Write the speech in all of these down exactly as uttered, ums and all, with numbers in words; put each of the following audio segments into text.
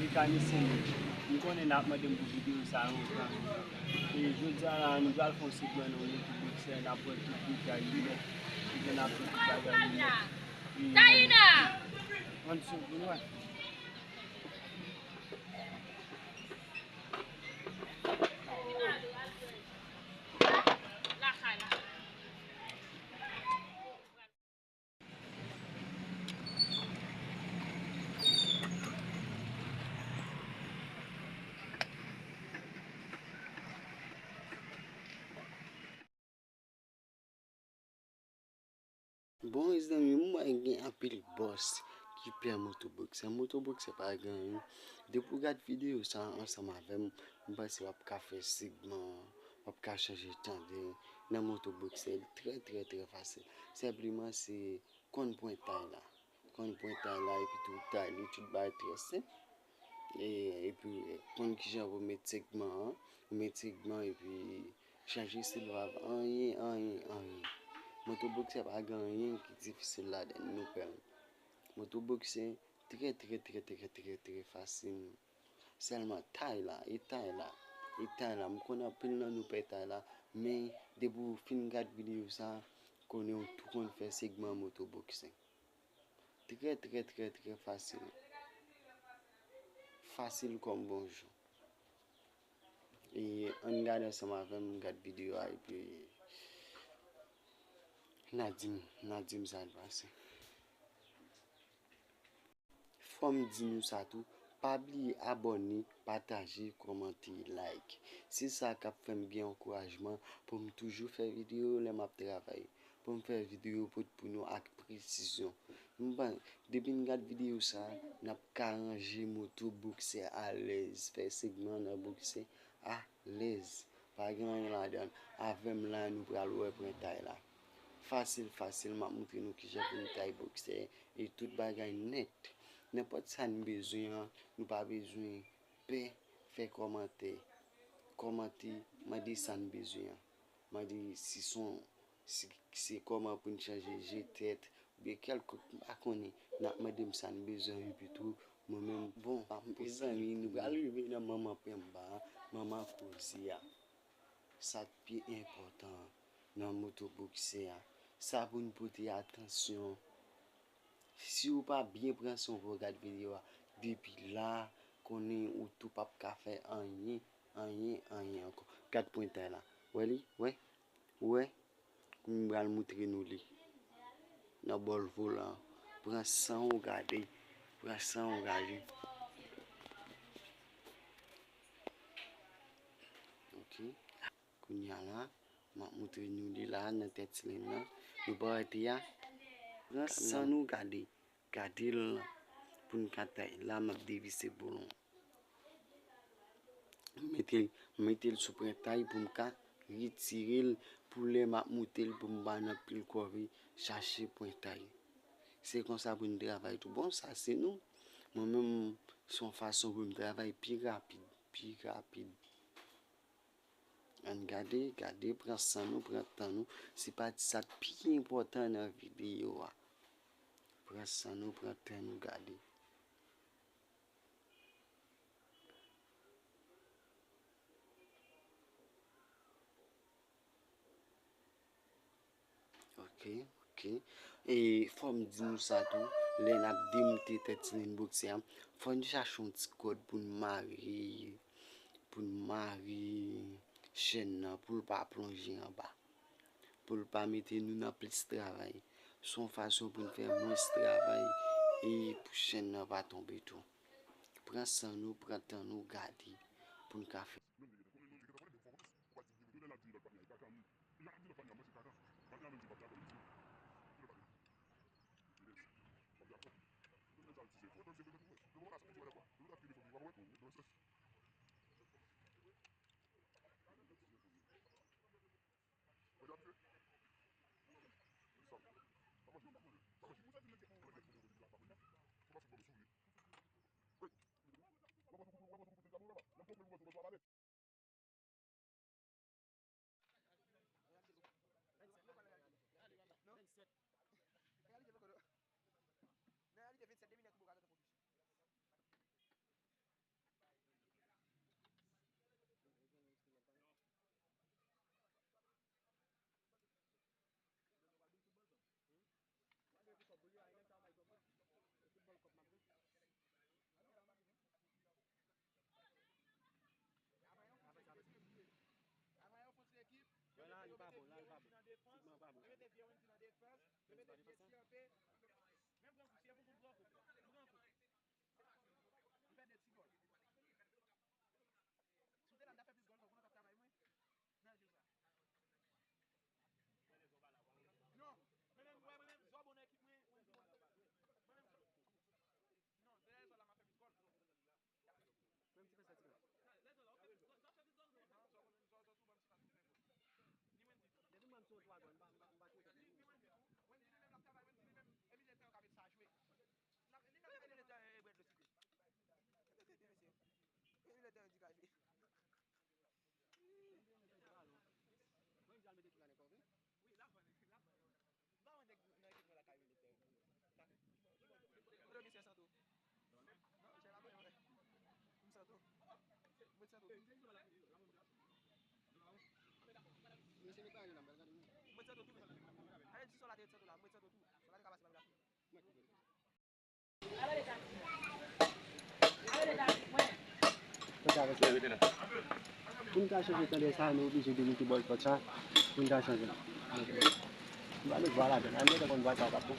Mekanisyen, m konnen n ap mande m pou videyo sa lontan. E jodi a la, nou pral fè yon segman nan moto boksè, n ap wè tout detay li nèt. Epi n ap fè tout bagay li nèt. E ann swiv pou n wè. Bon, mezanmi, m wè gen anpil bòs ki pè motoboksè. Motoboksè pa gen anyen. Depi w gad videyo sa ansanm avè m, m panse w ap ka fè segman, w ap ka chanje tande nan motoboksè. Li trè, trè, trè fasil. Senpleman, se konn pwentay la. Konn pwentay la, epi tou tay li, tout bagay trè senp. E, epi, konn kijan pou met segman an, ou met segman, epi chanje silvav, anyen, anyen, anyen. Motoboksè pa gen anyen ki difisil ladan l, nou pè l. Motoboksè trè, trè, trè, trè, trè, trè fasil. Sèlman tay la, e tay la, e tay la. M konnen anpil nan nou pè tay la, men depi w fin gad videyo sa, konnen w tou konn fè segman motoboksè. Trè, trè, trè, trè fasil. Fasil kòm bonjou. E ann gade ansanm avè m, gad videyo a, epi n a di m, n a di m sa l pase. Fò m di nou sa tou, pa bliye abòne, pataje, kòmante, like. Se sa k ap fè m gen ankourajman pou m toujou fè videyo lè m ap travay, pou m fè videyo pou, pou nou ak presizyon. M ban, depi n gad videyo sa, n ap ka ranje moto boksè alèz, fè segman nan boksè alèz. Pa gen anyen ladan l. Avè m la, nou pral wè pwentay la. Fasil, fasil, m ap montre nou kijan pou n tay boksè e tout bagay nèt. Nenpòt sa n bezwen an, nou pa bezwen pè fè kòmantè. Kòmante, mande sa n bezwen an. Mande si se yon, si se kòman pou n chanje je tèt, oubyen kèlkonk, m pa konnen. N ap mande m sa n bezwen, epi tou, mwen menm, bon, mezanmi, nou pral rive nan manman penba a, manman koze a. Sa k pi enpòtan nan moto boksè a, sa pou n pote atansyon. Si w pa byen pran san w pou w gad videyo a, depi la, konnen ou tou p ap ka fè anyen, anyen, anyen ankò. Gad pwentay la. Wè li? Wè? Wè? M pral moutre nou li. Nan bòl volan an. Pran san w gade. Pran san w gade. Ok. Kounye a la, m ap moutre nou li la nan tèt silenn nan. Nou pa wè te a? Pran san nou gade. Gade l pou n ka tay. La, m ap devise boulon. M mete, m mete l sou pwentay pou m ka retire l pou lè m ap moute l pou m pa nan pil kòve chache pwentay. Se konsa pou n travay tou. Bon, sa se nou. Mwen menm, se yon fason pou m travay pi rapid, pi rapid. Ann gade, gade, pran san nou, pran tan nou. Se pati sa k pi enpòtan nan videyo a. Pran san nou, pran tan nou, gade. Ok, ok. E fò m di nou sa tou, lè n ap demoute tèt silenn boksè a, fò n chache yon ti kòd pou n mare, pou n mare chèn nan, pou l pa plonje anba. Pou l pa mete nou nan plis travay. Se yon fason pou n fè mwens travay e pou chèn nan pa tonbe tou. Pran san nou, pran tan nou, gade pou n ka fè. Pou n ka chanje tande sa, nou oblije demite bòl pòt sa. Pou n ka chanje. Nou ba nou vwa ladan. Ann mete konn vwa sa w ka pran.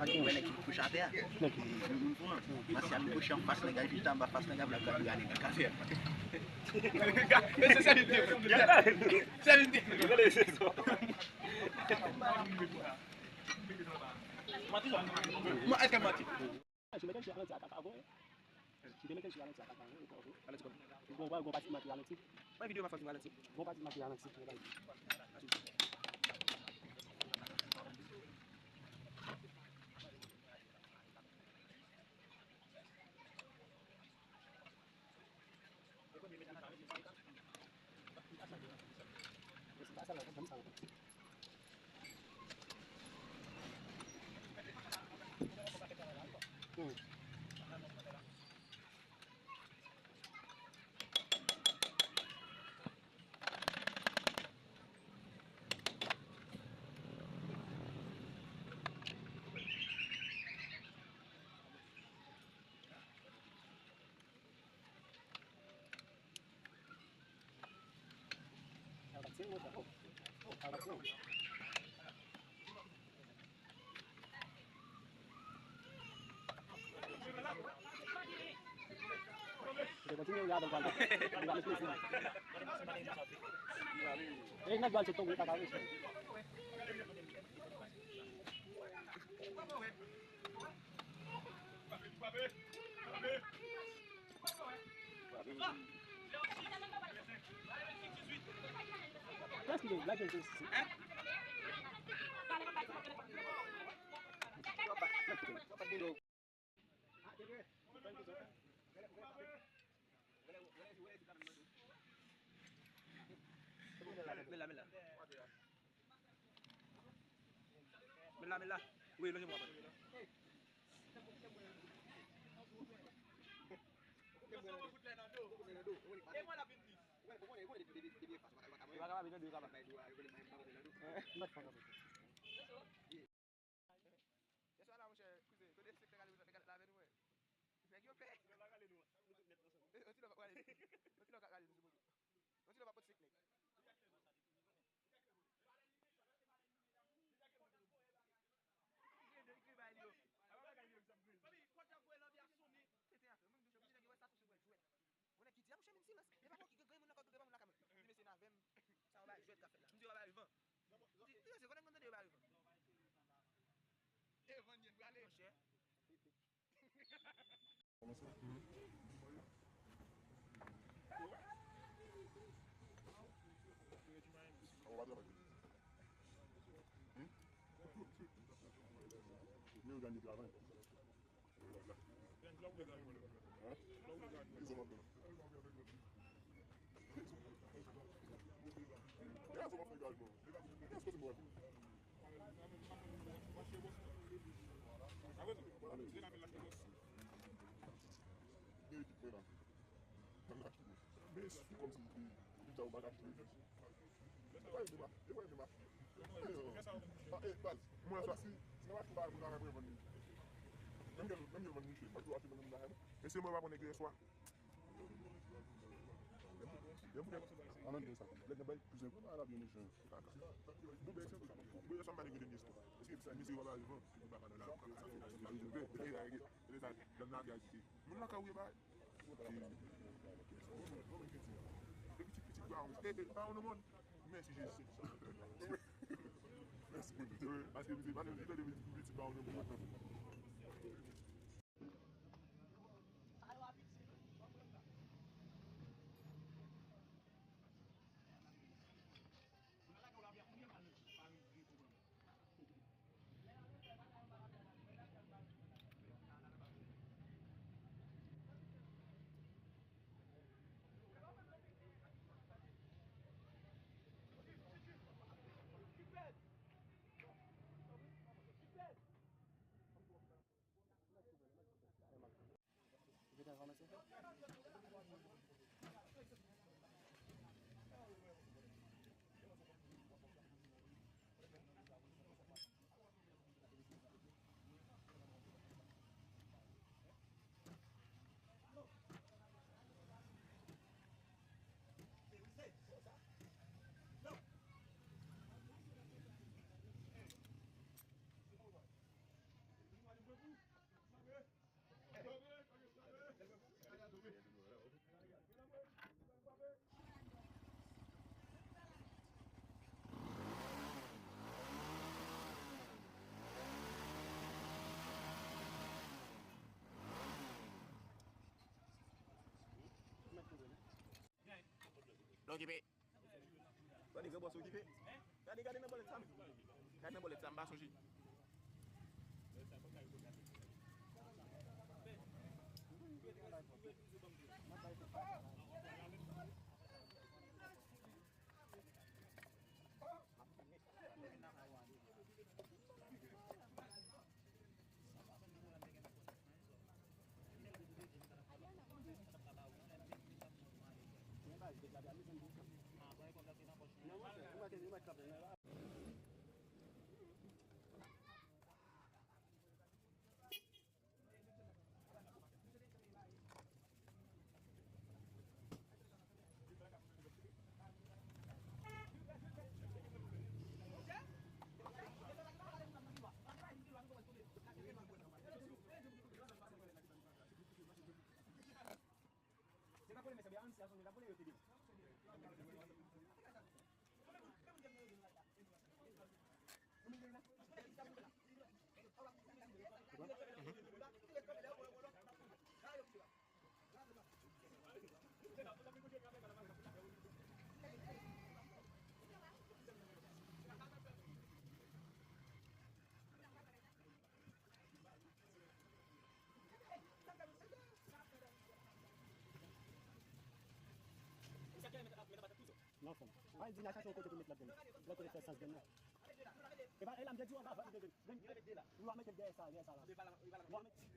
Ou wè nèg ki kouche atè a? Masyal kouche anfas nèg la, li chita anba fas nèg la, pou l ap gade nèg la ka fè. Sèvitè. Sèvitè. Mwen, èske manti? Gon, gon, gon pati mati ralanti. Mwen videyo pa fòk ralanti. Gon pati mati ralanti. Men la, men la. Men la, men la. Wi, lonje bra mwen. Li pa kapab, li nan de yo kapab. Yè swa la, monchè, kouzin, kote se te gade, gade, lave nou, wè. Nèg yo pè. Yon ti lò pa rale nou. Yon ti lò pa rale nou sou moto. Yon ti lò pa pot sik nèg. Bon, nèg ki di, a, monchè, menm silans. Men pa gen okenn grenn moun nan kò, grenn moun lakay mwen. Di, mesye, n avè m. Sa yo bay jwèt k ap fèt la. M di, yo pa bay van. M di, mesye, konnen m tande yo bay van. E van n ye, n prale. Monchè. E sou kòm si li te, li ta ou pa ka achte. E pa yo depa, e pa yo depa. Ah, eh, baz, mwen sa, si, si nan mache ou pa, ou pa ka revann li. Menm gen, menm gen vann Michel, pa tou achte vann nan. E se mwen pa konnen ki swa. Depi, depi, an nan sa, lè gen bay plis enpò, ala byen mechan. Kaka. Bon, ben, se, bon, sa m pa regle de istwa. Eske misye wè pa revan, li pa nan la, kaka, sa fè, sa fè, sa fè, sa fè, sa fè, sa fè, sa fè, moun nan ka wè bay. Pitit, pitit, ba on, ba on moun. Mèsi Jezi. Mèsi Bondye. Paske misye pa nan pitit, ba on moun. Okipe. Gade gran bòs okipe. Gade, gade nan bòlèt sa m. Gade nan bòlèt sa m, pa sonje. Se pa kole mesye, ann si asanble la, kole yo te di. Non, fon. Pa di n a chache yon kote pou met lòt grenn. Lòt kote fè sans grenn nan. E pa, e la, m te di w anba, va, vin, vin. Ou a mete dèyè sa, dèyè sa la. Ou a mete.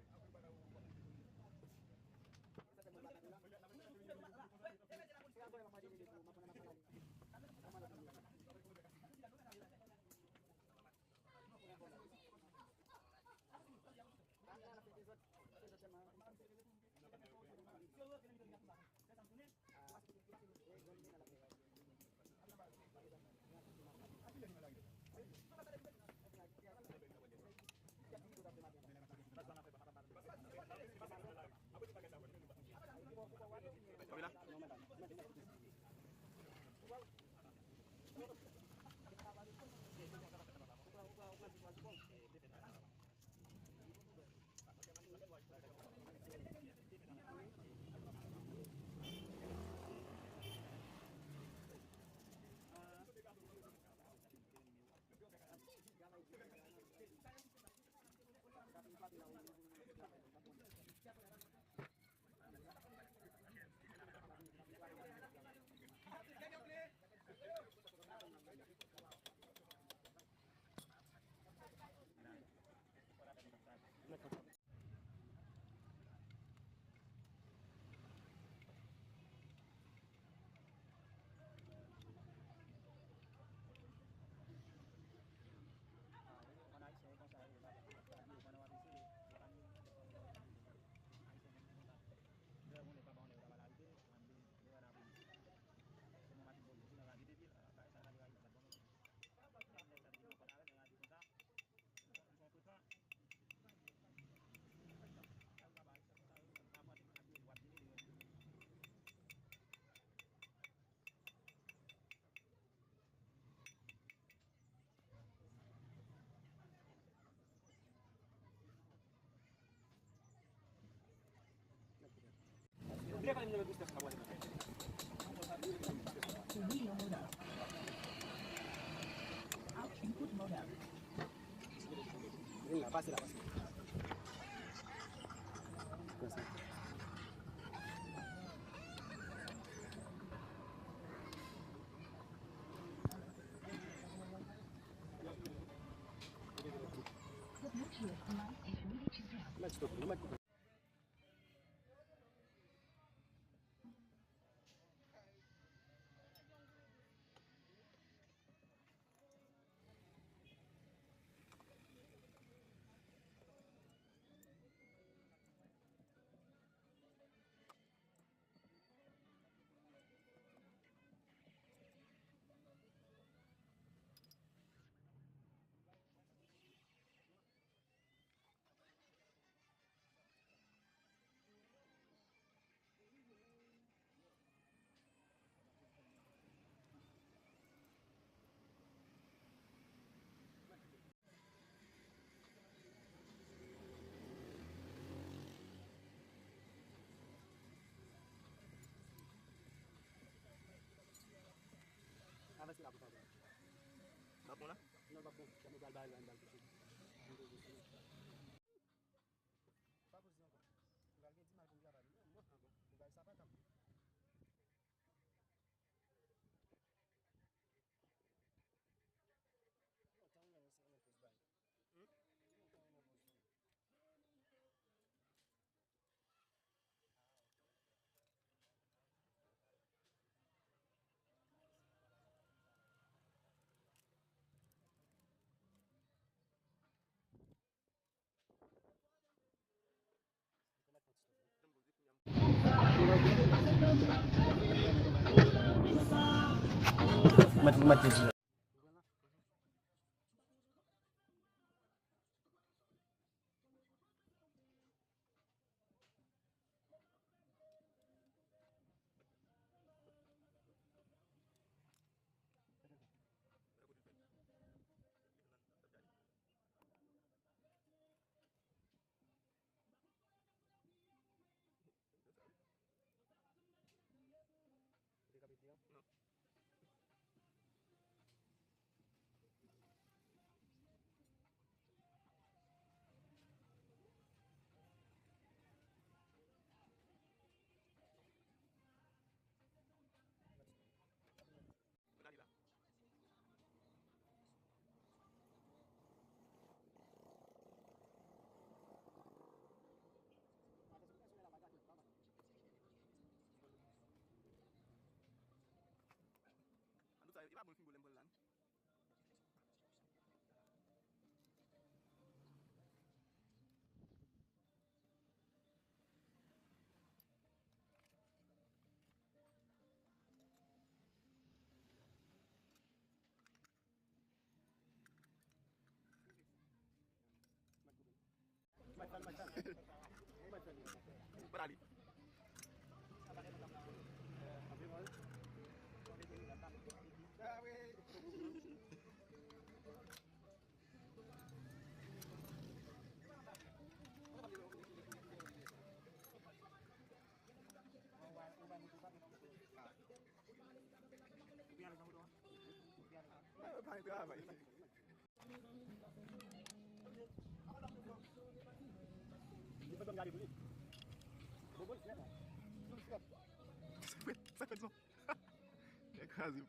Avanse la pou sa. L ap bon la? Non, l p ap bon. Kòm yo pral bay l yon bal touche. Li pa poze ankò. Li pral gen di mal pou m travay. Mwen ankò. Li bay sa pa kap. Lontan mwen se mwen plis bay. Hmm? Lontan mwen plis bay. Mèt, mèt, mèt. An tout sa, e pa bon l fin gwo lè m pran l la, non? Sa fè, sa fè dizon. Kraze.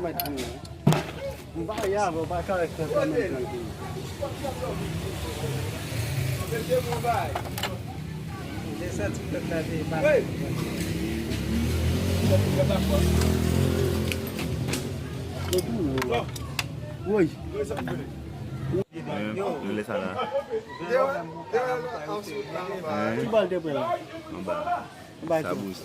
M pa ye avè w, pa ka rete fè menm jan ki. Desann ti pèp la te pase. Woy. Nou lè sa la. Ki bò l te pran la? Anba. Anba sa bous.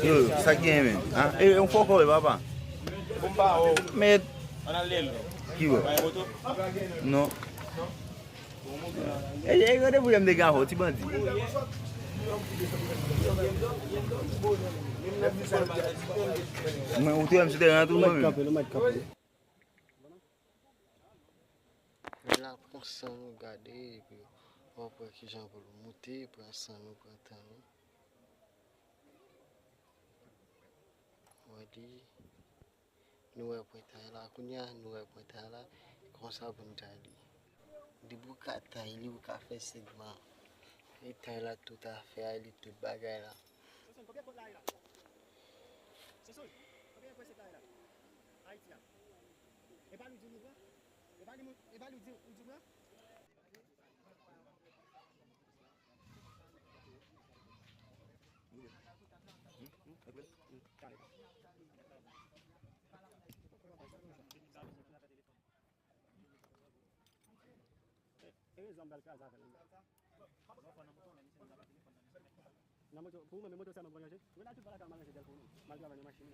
Yo, sa k genyen menm? Ah, e, yon fò kò, papa. Met. Ki wè? Non. E, e, gade pou yo m te gen avè w, ti bandi. Mwen, ou te wè m sou teren an tou, mwen menm. Mèt kanpe, nou mèt kanpe. Men la, pran san nou gade, epi w ap wè kijan pou l moute, pran san nou, pran tan nou. Wè li. Nou wè pwentay la, kounye a, nou wè pwentay la, konsa pou n tay li. Depi w ka tay li, ou ka fè segman. E tay la tout afè a, li tout bagay la. Soson, konbyen kòb la ye la? Soson, konbyen pwen sèt la ye la? Ayiti a. E pa li di nou pran? E pa li, e pa li di, li di pran? E rezon m pral kraze avè l. Nan moto, pou ou menm, moto sèlman pou ranje. Ou la tout bagay m al ranje dèl pou ou menm. M al travay nan machin.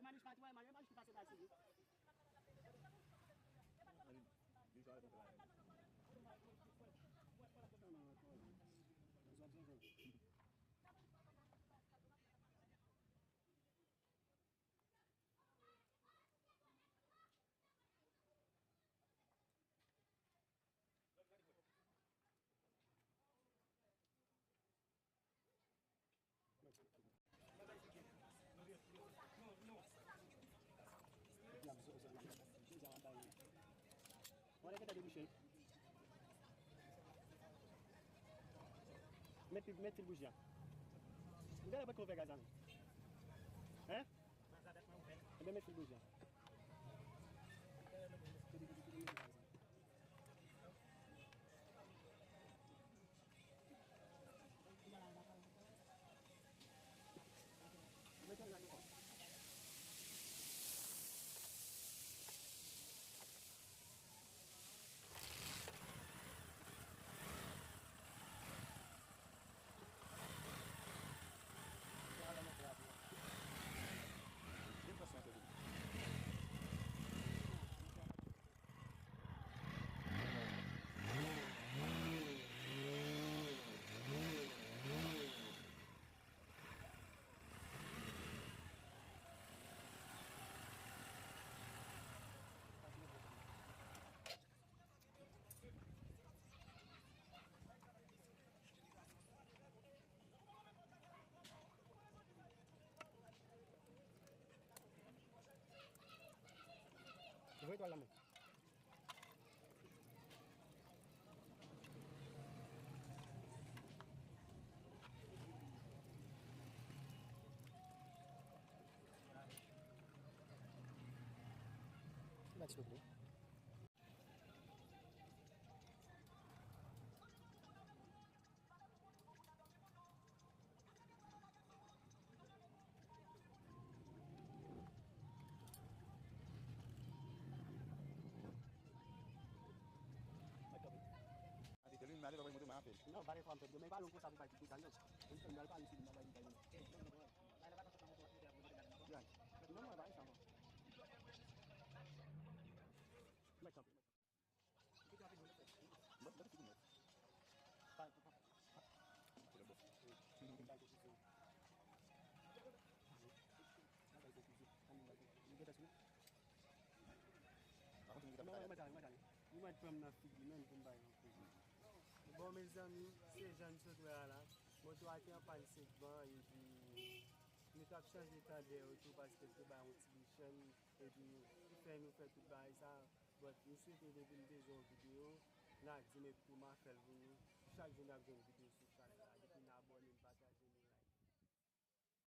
Manich pa twè, manich pa se pase li. Mete, mete bouji a. Ou gade pa konn fè gaz la menm. Hein? Ebyen, mete bouji a. Twal la men. Mèt silvouplè. Mete li, mete li, mete li, mete li. Non, pa gen pwoblèm, men pa long konsa pou bay tout detay, non. Mwen pral pale sou li, mwen bay detay, non. Non, non, bay sa, non. Mèt kanpe. Bon, mezanmi, se jan n sot wè a la. Moto a te an pàn sèt ban, epi nou t ap chanje tandè yo tou, paske l te bay yon ti bichenn, epi ki fè nou fè tout bagay sa. But, m swete depi m te jwenn yon videyo, n a di m epi tou m a fè l pou nou. Chak jou n ap jwenn videyo sou chanèl la. Depi n abòne, n